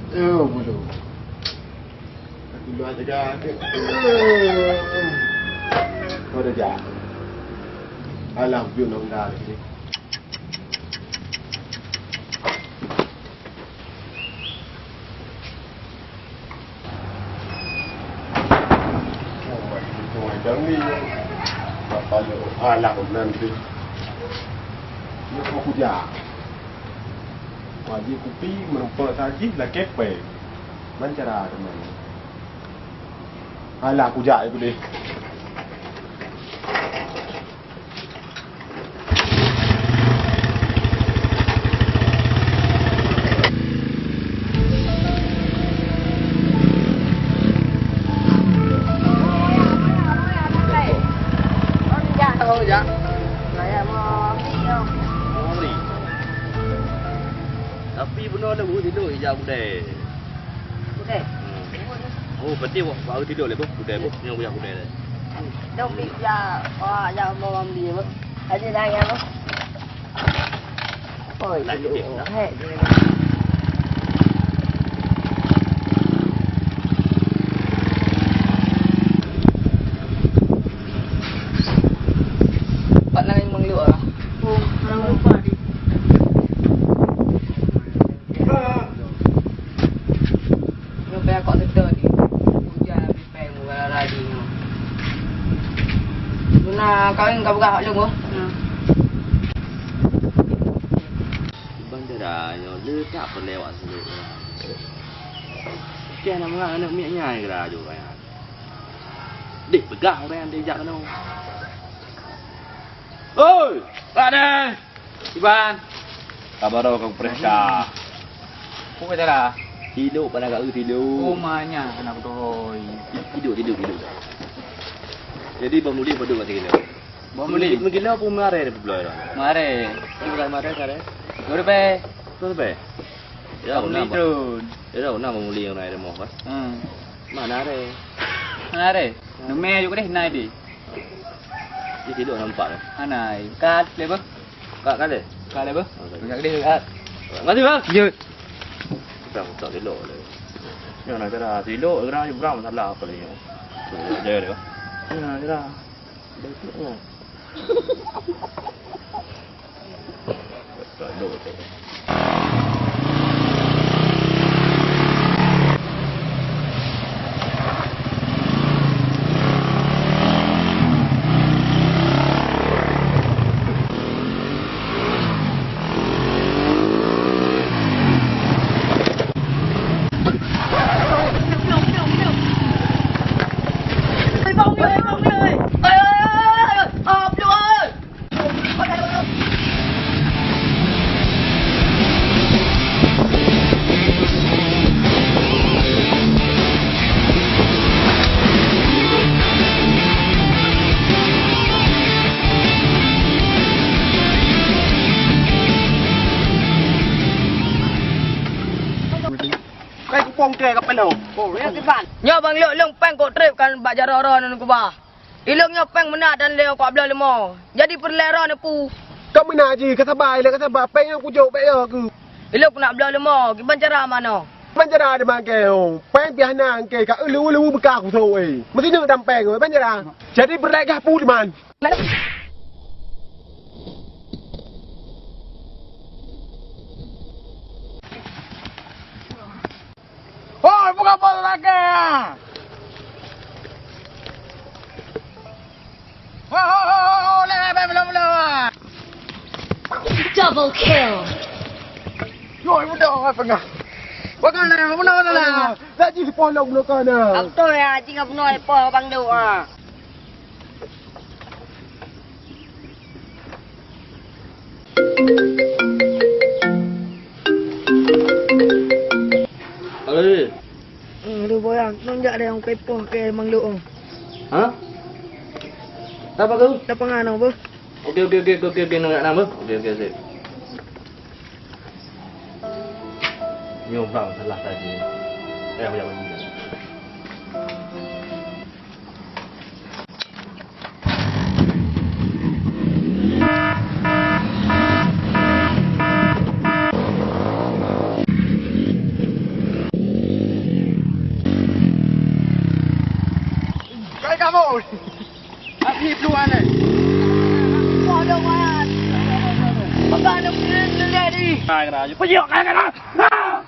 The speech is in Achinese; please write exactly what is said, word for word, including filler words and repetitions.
Eh, bulu. Aku luar jaga. Kau dah jak. Alah, bujur nak undang lagi. Alah, nanti. Ni aku kujak. Wajib kupi, meureumpok saji, lakée péng. Man cara teman. Alah, kujak aku deh. Tapi bunoe leuweue sidroe ija budai. Budai? Hmm. Oh, berarti wak, wak sidroe lé, boh? Budai, boh? Nyoe kujak budai lé. Dong pih ya, wak, ya, mau beli, boh. Ada dah ya, boh. Oi, nak duduk. Hai. Pat lain mengeluk ah. Oh, orang lupa di. Nyoe payah kok teuta di. Hujan habis payah murah lagi nyoe. Guna kawin ka peugah lom oh. Bandera nyoe le tak peureulée wak seulek. Keh na meungan aneuk miet nyan geura aju kaya. Deh peugah ureueng nyang dijak keunoe. Oi, Pak Deh! Iban. Sabar dong, kau periksa. Kok kata dah? Tidur pada kau tidur. Oh, manya kena betul. Tidur, tidur, tidur. Jadi Bang Muli bodoh kat sini. Bang Muli. Mungkin apa marah dia pula dah? Marah. Dia bukan marah kan? Dua ribu. Dua ribu. Ya, Bang Muli nama? Turun. Ya, nama Bang Muli yang naik rumah kan? Hmm. Mana ada? Mana ada? Nama juga deh naik deh. Di sidok nampak dah. Anai, kat le beuh. Kat, kat le? Kat le beuh. Oh, kat. Kat le, kat. Makasih, Bang. Jeuet. Dah, tak sidok le. Nyoe na cara sidok, geura nyoe berang masalah apa le nyoe. Tu, dia dia. Nyoe na cara. Betul nyoe. Kai kupông teuh ka penuh. Oh, ya, Iban. Nyoe Bang Luk, lôn péng kok trép kan bak jaroe-roe ngon kubah. Ilong nyoe péng meunak dan lé kok bloe leumo. Jadi peureulée roh neupu. Ka meunak jih, ka sabai lé, ka sabai. Péng nyang kujok bék yo keu. Ilong keunak bloe leumo, kiban cara manoe? Kiban cara di bangke, oh. Péng piah na angke, ka ulu-ulu beuka kusok, eh. Meusineuk dam péng, oh. Kiban cara. Jadi peureulée gah pu di man. Hoi, buka bot lagèe nyan! Ho, ho, ho, ho, ho, lé, lé, lé, lé, lé. Double kill. Yoi, mudah orang tengah. Bukan lah, bukan lah. Tak jih poh lom bukan lah. Betul ya, jih bunuh poh Bang Duk ah. Halo. Hmm, aduh, boyang, nong jak deh, orang kepoh ke Mang Luk, oh. Ha? Apa kau? Tak pengen, oh, beuh. Oke, oke, oke, oke, oke, nong jak nama. Oke, oke, sip. Nyoe bang salah tadi. Eh, aku jak bagi. Abis keluar ni. Wah, dah wan. Pegang dia punya leleh ni. Hai, kena aja. Pejok, hai, kena. Ah!